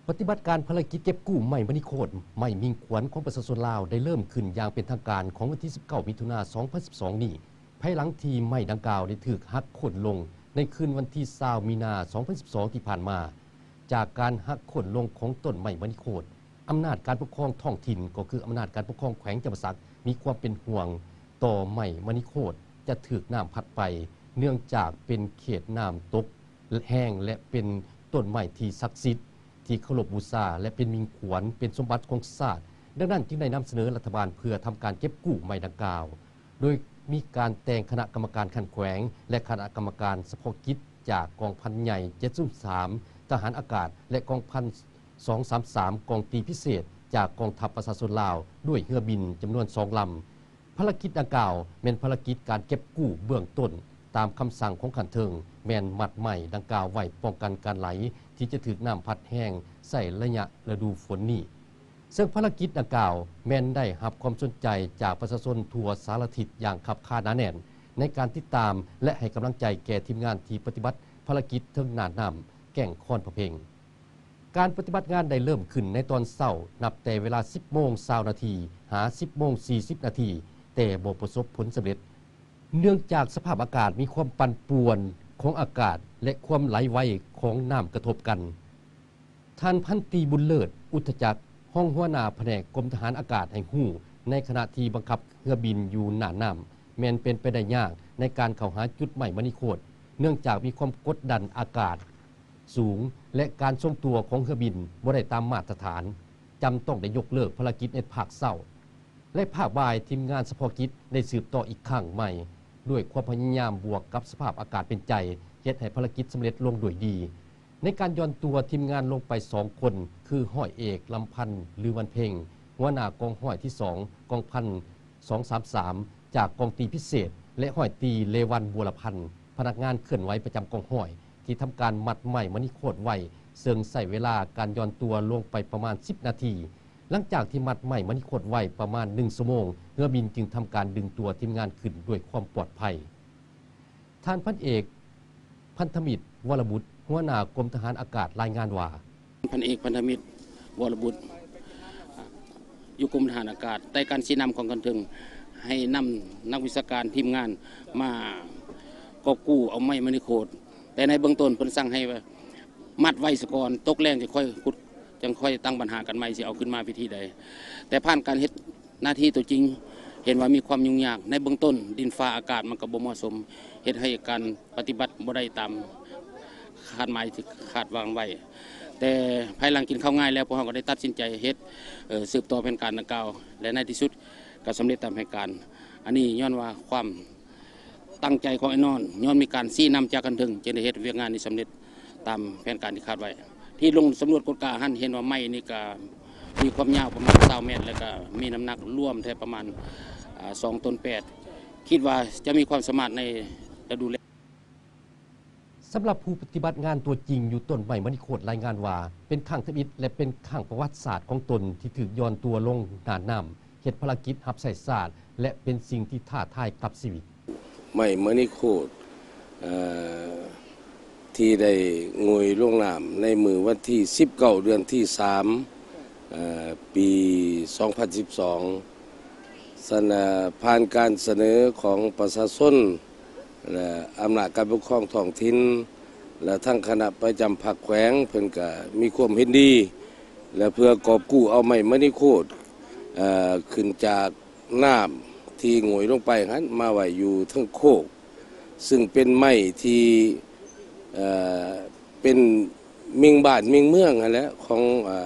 ປະຕິບັດການພາລະກິດເກັບກູ້ໄມ້ມະນີໂຄດ, ໄມ້ມິ່ງຂວັນຂອງປະຊາຊົນລາວ ໄດ້ເລີ່ມຂຶ້ນຢ່າງເປັນທາງການຂອງວັນທີສິບເກົ້າ ມິຖຸນາ ສອງພັນສິບສອງນີ້, ພາຍຫຼັງທີ່ໄມ້ດັ່ງກ່າວໄດ້ຖືກຫັກໂຄ່ນລົງໃນຄືນວັນທີຊາວ ມີນາ ສອງພັນສິບສອງທີ່ຜ່ານມາ. ຈາກການຫັກໂຄ່ນລົງຂອງຕົ້ນໄມ້ມະນີໂຄດ, ອຳນາດການປົກຄອງທ້ອງຖິ່ນ ກໍຄືອຳນາດການປົກຄອງແຂວງຈຳປາສັກ ມີຄວາມເປັນຫ່ວງຕໍ່ໄມ້ມະນີໂຄດຈະຖືກນ້ຳພັດໄປ, ເນື່ອງຈາກເປັນເຂດນ້ຳຕົກແຮງ ແລະ ເປັນຕົ້ນໄມ້ທີ່ສັກສິດ, ທີ່ເຄົາລົບບູຊາ ແລະ ເປັນມິ່ງຂວັນ, ເປັນສົມບັດຂອງຊາດ. ດັ່ງນັ້ນຈຶ່ງໄດ້ນຳສະເໜີລັດຖະບານເພື່ອທຳການເກັບກູ້ໄມ້ດັ່ງກ່າວ. ໂດຍມີການແຕ່ງຄະນະກຳມະການຂັ້ນແຂວງ ແລະ ຄະນະກຳມະການສະເພາະກິດຈາກກອງພັນໃຫຍ່ເຈັດສູນສາມ ທະຫານອາກາດ ແລະ ກອງພັນສອງສາມສາມ ກອງຕີພິເສດຈາກກອງທັບປະຊາຊົນລາວ ດ້ວຍເຮືອບິນຈຳນວນສອງລຳ. ພາລະກິດດັ່ງກ່າວແມ່ນພາລະກິດການເກັບກູ້ເບື້ອງຕົ້ນ. ຕາມຄຳສັ່ງຂອງຂັ້ນເທິງ ແມ່ນມັດໄມ້ດັ່ງກ່າວໄວ້ປ້ອງກັນການໄຫຼທີ່ຈະຖືກນ້ຳພັດແຮງໃນໄລຍະລະດູຝົນນີ້. ເຊິ່ງພາລະກິດດັ່ງກ່າວແມ່ນໄດ້ຮັບຄວາມສົນໃຈຈາກປະຊາຊົນທົ່ວສາລະທິດຢ່າງຄັບຄາໜາແໜ້ນ ໃນການຕິດຕາມ ແລະ ໃຫ້ກຳລັງໃຈແກ່ທີມງານທີ່ປະຕິບັດພາລະກິດເທິງໜ້ານ້ຳແກ້ງຄອນພະເພັງ. ການປະຕິບັດງານໄດ້ເລີ່ມຂຶ້ນໃນຕອນເຊົ້າ ນັບແຕ່ເວລາສິບໂມງຊາວນາທີ ຫາສິບໂມງສີ່ສິບນາທີ, ແຕ່ບໍ່ປະສົບຜົນສຳເລັດ ເນື່ອງຈາກສະພາບອາກາດມີຄວາມປັ່ນປ່ວນຂອງອາກາດ ແລະ ຄວາມໄຫຼໄວຂອງນ້ຳກະທົບກັນ. ທ່ານພັນຕີ ບຸນເລີດ ອຸດທະຈັກ ຮອງຫົວໜ້າພະແນກກົມທະຫານອາກາດໃຫ້ຮູ້, ໃນຂະນະທີ່ບັງຄັບເຮືອບິນຢູ່ໜ້ານ້ຳ ແມ່ນເປັນໄປໄດ້ຍາກໃນການເຂົ້າຫາຈຸດໄມ້ມະນີໂຄດ, ເນື່ອງຈາກມີຄວາມກົດດັນອາກາດສູງ ແລະ ການຊົງຕົວຂອງເຮືອບິນບໍ່ໄດ້ຕາມມາດຕະຖານ, ຈຳຕ້ອງໄດ້ຍົກເລີກພາລະກິດໃນພາກເຊົ້າ. ແລະ ພາກບ່າຍທີມງານສະເພາະກິດໄດ້ສືບຕໍ່ອີກຄັ້ງໃໝ່ ດ້ວຍຄວາມພະຍາຍາມບວກກັບສະພາບອາກາດເປັນໃຈ ເຮັດໃຫ້ພາລະກິດສຳເລັດລົງດ້ວຍດີ. ໃນການຢ່ອນຕົວທີມງານລົງໄປສອງຄົນ ຄື ຮ້ອຍເອກ ລຳພັນ ລືວັນເພັງ ຫົວໜ້າກອງຮ້ອຍທີສອງ ກອງພັນສອງສາມສາມ ຈາກກອງຕີພິເສດ ແລະ ຮ້ອຍຕີ ເລວັນ ບົວລະພັນ ພະນັກງານເຄື່ອນໄຫວປະຈຳກອງຮ້ອຍ ທີ່ທຳການມັດໄມ້ມະນີໂຄດໄວ້, ເຊິ່ງໃຊ້ເວລາການຢ່ອນຕົວລົງໄປປະມານສິບນາທີ. ຫຼັງຈາກທີ່ມັດໄມ້ມະນີໂຄດໄວ້ປະມານໜຶ່ງຊົ່ວໂມງ, ເຮືອບິນຈຶ່ງທຳການດຶງຕົວທີມງານຂຶ້ນດ້ວຍຄວາມປອດໄພ. ທ່ານພັນເອກ ພັນທະມິດ ວໍລະບຸດ ຫົວໜ້າກົມທະຫານອາກາດລາຍງານວ່າ, ພັນເອກ ພັນທະມິດ ວໍລະບຸດ ຢູ່ກົມທະຫານອາກາດ ໃຕ້ການຊີ້ນຳຂອງຂັ້ນເທິງ ໃຫ້ນຳນັກວິຊາການທີມງານມາກອບກູ້ເອົາໄມ້ມະນີໂຄດ, ແຕ່ໃນເບື້ອງຕົ້ນເພິ່ນສັ່ງໃຫ້ມັດໄວ້ສາກ່ອນ, ຕົກແລ້ງຈຶ່ງຄ່ອຍຂຸດ, ຈັ່ງຄ່ອຍຕັ້ງບັນຫາກັນໃໝ່ ຊິເອົາຂຶ້ນມາວິທີໃດ. ແຕ່ຜ່ານການເຮັດ ໜ້າທີ່ຕົວຈິງເຫັນວ່າມີຄວາມຫຍຸ້ງຍາກໃນເບື້ອງຕົ້ນ, ດິນຟ້າອາກາດມັນກໍບໍ່ເໝາະສົມ, ເຮັດໃຫ້ການປະຕິບັດບໍ່ໄດ້ຕາມຄາດໝາຍທີ່ຄາດຫວັງໄວ້. ແຕ່ພາຍຫຼັງກິນເຂົ້າງາຍແລ້ວ, ພວກເຮົາກໍໄດ້ຕັດສິນໃຈເຮັດ, ເອີ, ສືບຕໍ່ແຜນການດັ່ງກ່າວ ແລະ ໃນທີ່ສຸດກໍສຳເລັດຕາມແຜນການ. ອັນນີ້ຍ້ອນວ່າຄວາມ ຕັ້ງໃຈຂອງອ້າຍນ້ອງ, ຍ້ອນມີການຊີ້ນຳຈາກຂັ້ນເທິງ ຈຶ່ງໄດ້ເຮັດວຽກງານນີ້ສຳເລັດຕາມແຜນການທີ່ຄາດໄວ້. ທີ່ລົງສຳຫຼວດກວດກາຫັ້ນ ເຫັນວ່າໄມ້ນີ້ກະມີຄວາມຍາວປະມານຊາວແມັດ ແລະ ກະມີນ້ຳໜັກລວມແທ້ປະມານ ອາ ສອງໂຕນແປດ, ຄິດວ່າຈະມີຄວາມສາມາດໃນລະດູແລ້ງ. ສຳລັບຜູ້ປະຕິບັດງານຕົວຈິງຢູ່ຕົ້ນໄມ້ມະນີໂຄດລາຍງານວ່າ ເປັນຄັ້ງທຳອິດ ແລະ ເປັນຄັ້ງປະຫວັດສາດຂອງຕົນທີ່ຖືກຢ່ອນຕົວລົງໜ້ານ້ຳ ເຮັດພາລະກິດຮັບໃຊ້ຊາດ ແລະ ເປັນສິ່ງທີ່ທ້າທາຍກັບຊີວິດ. ໄມ້ມະນີໂຄດ ເອີ ທີ່ໄດ້ໂງ່ຍລົງນ້ຳໃນມື້ວັນທີສິບເກົ້າ ເດືອນທີສາມ ເອີ ປີສອງພັນສິບສອງ ຊັ້ນ ເອີ ຜ່ານການສະເໜີຂອງປະຊາຊົນ ແລະ ອຳນາດການປົກຄອງທ້ອງຖິ່ນ ແລະ ທັງຄະນະປະຈຳພັກແຂວງ ເພິ່ນກະມີຄວາມເຫັນດີ ແລະ ເພື່ອກອບກູ້ເອົາໄມ້ມະນີໂຄດ ເອີ ຂຶ້ນຈາກນ້ຳທີ່ໂງ່ຍລົງໄປຫັ້ນ ມາໄວ້ຢູ່ເທິງໂຄກ ຊຶ່ງເປັນໄມ້ທີ່ ເອີ ເປັນມິ່ງບ້ານມິ່ງເມືອງຫັ້ນແຫຼະ ຂອງ ເອີ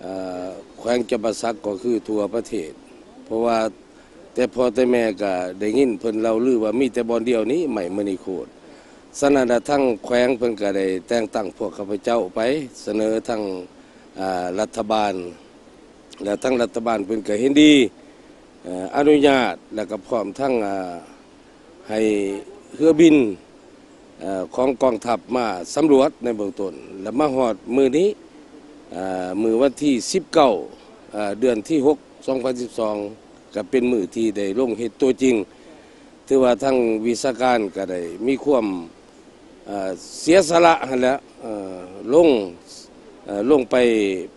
ເອີ ແຂວງຈຳປາສັກ ກໍຄືທົ່ວປະເທດ. ເພາະວ່າແຕ່ພໍ່ແຕ່ແມ່ກໍໄດ້ຍິນເພິ່ນເລົ່າລືວ່າມີແຕ່ບ່ອນດຽວນີ້ ໄມ້ມະນີໂຄດ. ສະນັ້ນລະ ທາງແຂວງເພິ່ນກໍໄດ້ແຕ່ງຕັ້ງພວກຂ້າພະເຈົ້າໄປສະເໜີທາງ ອາ ລັດຖະບານ ແລະ ທາງລັດຖະບານເພິ່ນກໍເຫັນດີ ເອີ ອະນຸຍາດ ແລະ ກໍພ້ອມທັງ ອາ ໃຫ້ເຮືອບິນ ເອີ ຂອງກອງທັບມາສຳຫຼວດໃນເບື້ອງຕົ້ນ ແລະ ມາຮອດມື້ນີ້ ເອີ ມື້ວັນທີສິບເກົ້າ ເອີ ເດືອນທີຫົກ ສອງພັນສິບສອງ ກໍເປັນມື້ທີ່ໄດ້ລົງເຮັດຕົວຈິງ. ຖືວ່າທາງວິຊາການກໍໄດ້ມີຄວາມ ເອີ ເສຍສະຫຼະຫັ້ນແຫຼະ ເອີ ລົງ ເອີ່ ລົງໄປ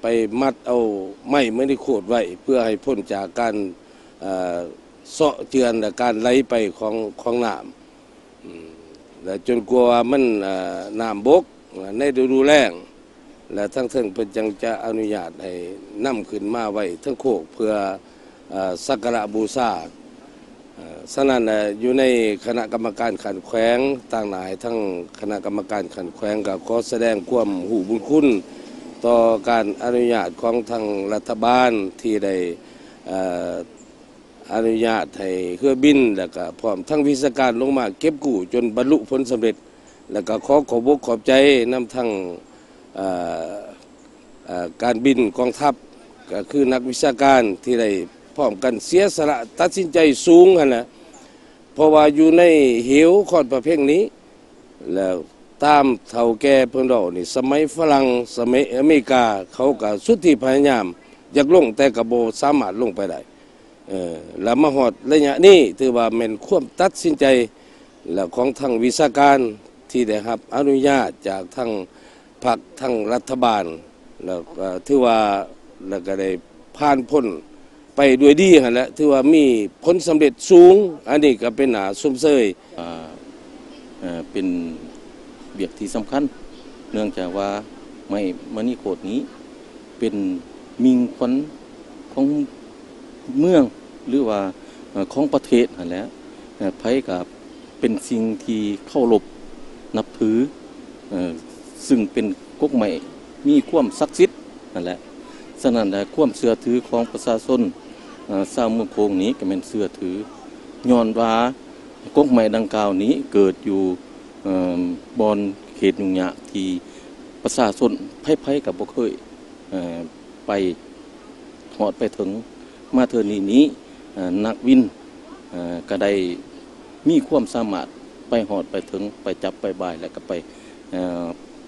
ໄປມັດເອົາໄມ້ມະນີໂຄດໄວ້ ເພື່ອໃຫ້ພົ້ນຈາກການ ເອີ່ ເຊາະເຈື່ອນ ແລະ ການໄຫຼໄປຂອງ ຂອງນ້ຳ ອືມ ແລະ ຈົນກວ່າວ່າມັນ ເອີ່ ນ້ຳບົກໃນລະດູແລ້ງ ແລະ ທາງເທິງເພິ່ນຈັ່ງຈະອະນຸຍາດໃຫ້ນຳຂຶ້ນມາໄວ້ເທິງໂຄກ ເພື່ອ ເອີ່ ສັກກາລະບູຊາ. ເອີ່ ສະນັ້ນ ເອີ່ ຢູ່ໃນຄະນະກຳມະການຂັ້ນແຂວງ ຕາງໜ້າໃຫ້ທາງຄະນະກຳມະການຂັ້ນແຂວງ ກໍຂໍສະແດງຄວາມຮູ້ບຸນຄຸນຕໍ່ການອະນຸຍາດຂອງທາງລັດຖະບານທີ່ໄດ້ ເອີ່ ອະນຸຍາດໃຫ້ເຮືອບິນ ແລ້ວກໍພ້ອມທັງວິຊາການລົງມາເກັບກູ້ຈົນບັນລຸຜົນສຳເລັດ ແລ້ວກໍຂໍຂອບອົກຂອບໃຈນຳທັງ ເອີ່ ເອີ່ ການບິນກອງທັບ ກໍຄືນັກວິຊາການທີ່ໄດ້ພ້ອມກັນເສຍສະຫຼະຕັດສິນໃຈສູງຫັ້ນແຫຼະ ເພາະວ່າຢູ່ໃນເຫວຄອນພະເພັງນີ້ ແລ້ວຕາມເຖົ້າແກ່ເພິ່ນເວົ້ານີ້ ສະໄໝຝຣັ່ງ ສະໄໝອາເມລິກາ ເຂົາກໍສຸດທີ່ພະຍາຍາມຢາກລົງ ແຕ່ກໍບໍ່ສາມາດລົງໄປໄດ້. ເອີ ແລ້ວມາຮອດໄລຍະນີ້ ຖືວ່າແມ່ນຄວາມຕັດສິນໃຈ ແລະ ຂອງທາງວິຊາການທີ່ໄດ້ຮັບອະນຸຍາດຈາກທາງພັກ ທາງລັດຖະບານ ແລ້ວກໍຖືວ່າ ແລ້ວກໍໄດ້ຜ່ານພົ້ນໄປດ້ວຍດີຫັ້ນແຫຼະ ຖືວ່າມີຜົນສຳເລັດສູງ ອັນນີ້ກໍເປັນໜ້າຊົມເຊີຍ. ອ່າ ເປັນວຽກທີ່ສຳຄັນ ເນື່ອງຈາກວ່າໄມ້ມະນີໂຄດນີ້ເປັນມິ່ງຂວັນຂອງເມືອງ ຫຼືວ່າ ເອີ່ ຂອງປະເທດຫັ້ນແຫຼະ ເອີ່ ໃຜກໍເປັນສິ່ງທີ່ເຄົາລົບນັບຖື ເອີ່ ຊຶ່ງເປັນກົກໄມ້ມີຄວາມສັກສິດຫັ້ນແຫຼະ. ສະນັ້ນແຫຼະ ຄວາມເຊື່ອຖືຂອງປະຊາຊົນ ເອີ່ ຊາວເມືອງໂຂງນີ້ກໍແມ່ນເຊື່ອຖື ຍ້ອນວ່າ ກົກໄມ້ດັ່ງກ່າວນີ້ເກີດຢູ່ ເອີ່ມ ບ່ອນເຂດຫຍຸ້ງຍາກທີ່ປະຊາຊົນໃຜໆກໍບໍ່ເຄີຍ ເອີ່ ໄປຮອດໄປເຖິງ. ມາເທື່ອນີ້ນີ້ ເອີ່ ນັກບິນ ເອີ່ ກໍໄດ້ມີຄວາມສາມາດໄປຮອດໄປເຖິງ ໄປຈັບໄປບາຍ ແລ້ວກໍໄປ ເອີ່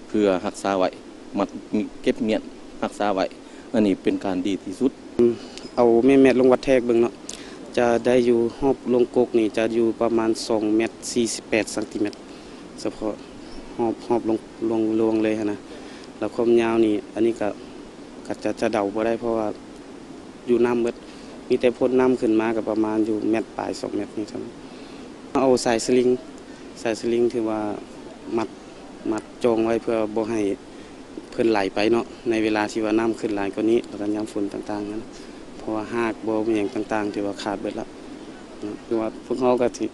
ເພື່ອຮັກສາໄວ້ ມັດ ເກັບມ້ຽນຮັກສາໄວ້ ອັນນີ້ເປັນການດີທີ່ສຸດ. ເອົາແມ່ແມັດລົງວັດແທກເບິ່ງເນາະ ຈະໄດ້ຢູ່ຮອບລົງກົກນີ້ ຈະຢູ່ປະມານສອງແມັດສີ່ສິບແປດຊັງຕີແມັດ ສະເພາະຮອບ ຮອບລົງ ລົງ ລວງເລີຍຫັ້ນນະ. ແລ້ວຄວາມຍາວນີ້ ອັນນີ້ກະ ກະຈະ ຈະເດົາບໍ່ໄດ້ ເພາະວ່າຢູ່ນ້ຳເບິດ ມີແຕ່ພົ້ນນ້ຳຂຶ້ນມາກະປະມານຢູ່ແມັດປາຍ ສອງແມັດນີ້ເທົ່ານັ້ນ. ເອົາສາຍສະລິງ ສາຍສະລິງຖືວ່າມັດ ມັດຈ່ອງໄວ້ເພື່ອບໍ່ໃຫ້ເພິ່ນໄຫຼໄປເນາະ ໃນເວລາທີ່ວ່ານ້ຳຂຶ້ນຫຼາຍກວ່ານີ້ ແລ້ວກໍຍາມຝົນຕ່າງໆຫັ້ນ ເພາະວ່າຮາກບໍ່ມີຫຍັງຕ່າງໆ ຖືວ່າຂາດເບິດລະເນາະ. ຄືວ່າພວກເຮົາກໍຊິ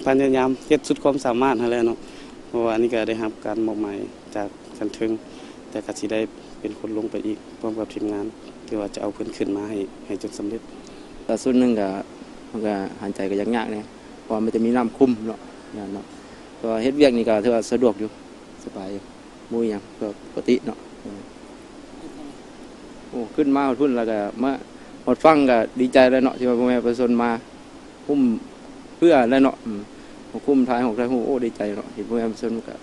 ພະຍາຍາມເຮັດສຸດຄວາມສາມາດຫັ້ນແຫຼະເນາະ ເພາະວ່າອັນນີ້ກໍໄດ້ຮັບການມອບໝາຍຈາກຂັ້ນເທິງ ແຕ່ກໍຊິໄດ້ເປັນຄົນລົງໄປອີກ ພ້ອມກັບທີມງານ ທີ່ວ່າຈະເອົາເພິ່ນຂຶ້ນມາໃຫ້ ໃຫ້ຈົນສຳເລັດ. ກໍສ່ວນໜຶ່ງກໍ ມັນກໍຫາຍໃຈກໍຍາກໆແດ່ ເພາະວ່າມັນຈະມີນ້ຳຄຸມເນາະ ຢ້ານເນາະ. ແຕ່ວ່າເຮັດວຽກນີ້ກໍຖືວ່າສະດວກຢູ່ ສະບາຍຢູ່ ບໍ່ມີຫຍັງ ກໍປົກກະຕິເນາະ. ໂອ້ ຂຶ້ນມາຮອດພຸ້ນແລ້ວກໍມາຮອດຝັ່ງກໍດີໃຈແລ້ວເນາະ ທີ່ວ່າພໍ່ແມ່ປະຊາຊົນມາຄຸ້ມເພື່ອແລ້ວເນາະ ອືມ ມາຄຸ້ມຖ່າຍຮູບຖ່າຍຮູບ ໂອ້ ດີໃຈເນາະ ເຫັນພໍ່ແມ່ປະຊາຊົນກໍ